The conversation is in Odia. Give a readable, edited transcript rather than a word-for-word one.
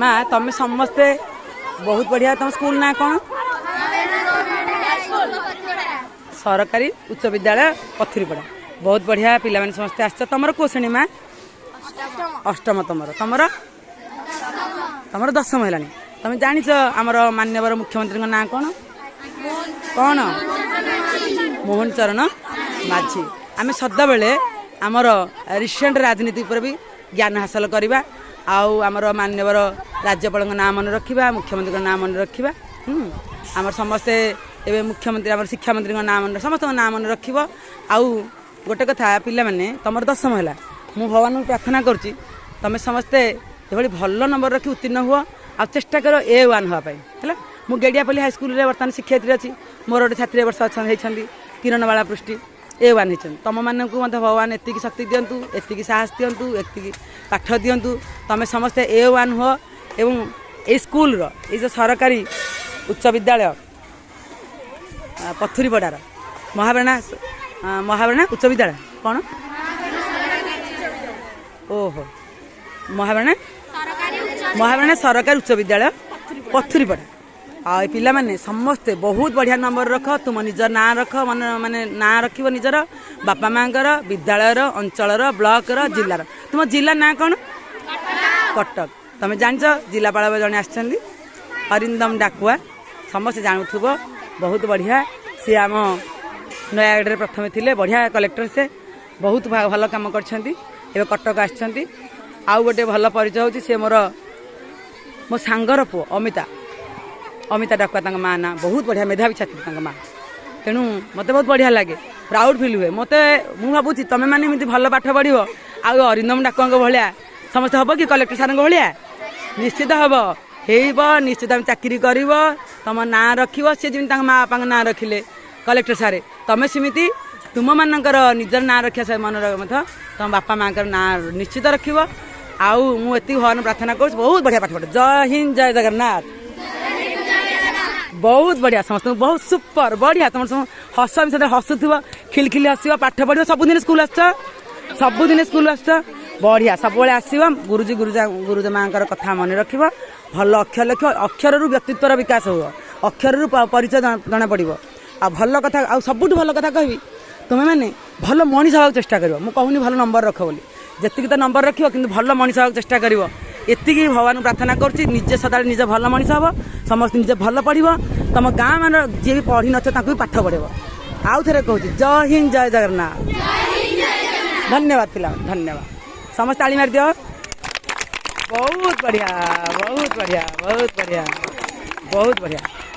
ମା, ତମେ ସମସ୍ତେ ବହୁତ ବଢ଼ିଆ। ତମ ସ୍କୁଲ ନାଁ କ'ଣ? ସରକାରୀ ଉଚ୍ଚ ବିଦ୍ୟାଳୟ ପଥୁରୀପଡ଼ା। ବହୁତ ବଢ଼ିଆ, ପିଲାମାନେ ସମସ୍ତେ ଆସିଛ। ତମର କୋଉ ଶ୍ରେଣୀ ମା? ଅଷ୍ଟମ। ତମର ତମର ତମର ଦଶମ ହେଲାଣି। ତମେ ଜାଣିଛ ଆମର ମାନ୍ୟବର ମୁଖ୍ୟମନ୍ତ୍ରୀଙ୍କ ନାଁ କ'ଣ? କ'ଣ? ମୋହନ ଚରଣ ମାଝୀ। ଆମେ ସଦାବେଳେ ଆମର ରିସେଣ୍ଟ ରାଜନୀତି ଉପରେ ବି ଜ୍ଞାନ ହାସଲ କରିବା ଆଉ ଆମର ମାନ୍ୟବର ରାଜ୍ୟପାଳଙ୍କ ନାଁ ମନେ ରଖିବା, ମୁଖ୍ୟମନ୍ତ୍ରୀଙ୍କ ନାଁ ମନେ ରଖିବା। ଆମର ସମସ୍ତେ ଏବେ ମୁଖ୍ୟମନ୍ତ୍ରୀ, ଆମର ଶିକ୍ଷାମନ୍ତ୍ରୀଙ୍କ ନାଁ ମନେ, ସମସ୍ତଙ୍କ ନାଁ ମନେ ରଖିବ। ଆଉ ଗୋଟେ କଥା ପିଲାମାନେ, ତମର ଦଶମ ହେଲା, ମୁଁ ଭଗବାନଙ୍କୁ ପ୍ରାର୍ଥନା କରୁଛି ତମେ ସମସ୍ତେ ଏଭଳି ଭଲ ନମ୍ବର ରଖି ଉତ୍ତୀର୍ଣ୍ଣ ହୁଅ ଆଉ ଚେଷ୍ଟା କର A1 ହେବା ପାଇଁ। ହେଲା, ମୁଁ ଗେଡ଼ିଆପଲ୍ଲୀ ହାଇସ୍କୁଲରେ ବର୍ତ୍ତମାନ ଶିକ୍ଷୟିତ୍ରୀ ଅଛି। ମୋର ଗୋଟେ ଛାତ୍ରୀ ଏ ବର୍ଷ ଅଛନ୍ତି, ହେଇଛନ୍ତି କିରଣବାଳା ପୃଷ୍ଟି, A1 ହେଇଛନ୍ତି। ତୁମମାନଙ୍କୁ ମଧ୍ୟ ଭଗବାନ ଏତିକି ଶକ୍ତି ଦିଅନ୍ତୁ, ଏତିକି ସାହସ ଦିଅନ୍ତୁ, ଏତିକି ପାଠ ଦିଅନ୍ତୁ, ତୁମେ ସମସ୍ତେ A1 ହୁଅ। ଏବଂ ଏଇ ସ୍କୁଲର, ଏଇ ଯେଉଁ ସରକାରୀ ଉଚ୍ଚ ବିଦ୍ୟାଳୟ ପଥୁରୀପଡ଼ାର ମହାବେଣା ଉଚ୍ଚ ବିଦ୍ୟାଳୟ କ'ଣ? ଓହୋ, ମହାବେଣା ସରକାରୀ ଉଚ୍ଚ ବିଦ୍ୟାଳୟ ପଥୁରୀପଡ଼ା। ଆଉ ଏ ପିଲାମାନେ ସମସ୍ତେ ବହୁତ ବଢ଼ିଆ ନମ୍ବର ରଖ, ତୁମ ନିଜ ନାଁ ରଖ, ମାନେ ନାଁ ରଖିବ ନିଜର, ବାପା ମାଆଙ୍କର, ବିଦ୍ୟାଳୟର, ଅଞ୍ଚଳର, ବ୍ଲକର, ଜିଲ୍ଲାର। ତୁମ ଜିଲ୍ଲା ନାଁ କ'ଣ? କଟକ। ତମେ ଜାଣିଛ ଜିଲ୍ଲାପାଳ ଜଣେ ଆସିଛନ୍ତି, ଅରିନ୍ଦମ ଡାକୁଆ, ସମସ୍ତେ ଜାଣୁଥିବ। ବହୁତ ବଢ଼ିଆ, ସିଏ ଆମ ନୟାଗଡ଼ରେ ପ୍ରଥମେ ଥିଲେ, ବଢ଼ିଆ କଲେକ୍ଟର, ସେ ବହୁତ ଭଲ କାମ କରିଛନ୍ତି। ଏବେ କଟକ ଆସିଛନ୍ତି। ଆଉ ଗୋଟେ ଭଲ ପରିଚୟ ହେଉଛି, ସିଏ ମୋର ମୋ ସାଙ୍ଗର ପୁଅ ଅମିତା, ଅମିତା ଡାକୁଆ ତାଙ୍କ ମା ନାଁ। ବହୁତ ବଢ଼ିଆ ମେଧାବୀ ଛାତ୍ରୀ ତାଙ୍କ ମା। ତେଣୁ ମୋତେ ବହୁତ ବଢ଼ିଆ ଲାଗେ, ପ୍ରାଉଡ଼ ଫିଲ୍ ହୁଏ ମୋତେ। ମୁଁ ଭାବୁଛି ତମେମାନେ ଏମିତି ଭଲ ପାଠ ପଢ଼ିବ ଆଉ ଅରିନ୍ଦମ ଡାକୁଆଙ୍କ ଭଳିଆ ସମସ୍ତେ ହବ କି? କଲେକ୍ଟର ସାର୍ଙ୍କ ଭଳିଆ ନିଶ୍ଚିତ ହବ, ହେଇବ ନିଶ୍ଚିତ। ଆମେ ଚାକିରି କରିବ, ତମ ନାଁ ରଖିବ। ସେ ଯେମିତି ତାଙ୍କ ମା ବାପାଙ୍କ ନାଁ ରଖିଲେ କଲେକ୍ଟର ସାର୍, ତମେ ସେମିତି ତୁମମାନଙ୍କର ନିଜର ନାଁ ରଖିବା ସହ ମନେ ମଧ୍ୟ ତମ ବାପା ମାଆଙ୍କର ନାଁ ନିଶ୍ଚିତ ରଖିବ। ଆଉ ମୁଁ ଏତିକି ଭଗବାନ ପ୍ରାର୍ଥନା କରୁଛି, ବହୁତ ବଢ଼ିଆ ପାଠ ପଢ଼। ଜୟ ହିନ୍ଦ, ଜୟ ଜଗନ୍ନାଥ। ବହୁତ ବଢ଼ିଆ, ସମସ୍ତଙ୍କୁ ବହୁତ ସୁପର ବଢ଼ିଆ। ତମର ସବୁ ହସ, ଆମେ ହସୁଥିବ, ଖିଲି ଖିଲି ହସିବ, ପାଠ ପଢ଼ିବ। ସବୁଦିନ ସ୍କୁଲ ଆସୁଛ? ସବୁଦିନ ସ୍କୁଲ ଆସୁଛ? ବଢ଼ିଆ, ସବୁବେଳେ ଆସିବ। ଗୁରୁଜୀ ଗୁରୁଜମାଙ୍କର କଥା ମନେ ରଖିବ, ଭଲ ଅକ୍ଷର ଲେଖିବ। ଅକ୍ଷରରୁ ବ୍ୟକ୍ତିତ୍ୱର ବିକାଶ ହୁଅ, ଅକ୍ଷରରୁ ପରିଚୟ ଜଣାପଡ଼ିବ। ଆଉ ଭଲ କଥା, ଆଉ ସବୁଠୁ ଭଲ କଥା କହିବି, ତୁମେମାନେ ଭଲ ମଣିଷ ହେବାକୁ ଚେଷ୍ଟା କରିବ। ମୁଁ କହୁନି ଭଲ ନମ୍ବର ରଖ ବୋଲି, ଯେତିକି ତ ନମ୍ବର ରଖିବ, କିନ୍ତୁ ଭଲ ମଣିଷ ହେବାକୁ ଚେଷ୍ଟା କରିବ। ଏତିକି ଭଗବାନଙ୍କୁ ପ୍ରାର୍ଥନା କରୁଛି। ନିଜେ ସଦାବେଳେ ନିଜେ ଭଲ ମଣିଷ ହେବ, ସମସ୍ତେ ନିଜେ ଭଲ ପଢ଼ିବ, ତମ ଗାଁ ମାନ ଯିଏ ବି ପଢ଼ିନଥିବ ତାଙ୍କୁ ବି ପାଠ ପଢ଼ିବ। ଆଉ ଥରେ କହୁଛି, ଜୟ ହିନ୍ଦ, ଜୟ ଜଗନ୍ନାଥ। ଧନ୍ୟବାଦ ପିଲାମାନେ, ଧନ୍ୟବାଦ। ସମସ୍ତେ ତାଳି ମାରିଦିଅ। ବହୁତ ବଢ଼ିଆ, ବହୁତ ବଢ଼ିଆ, ବହୁତ ବଢ଼ିଆ, ବହୁତ ବଢ଼ିଆ।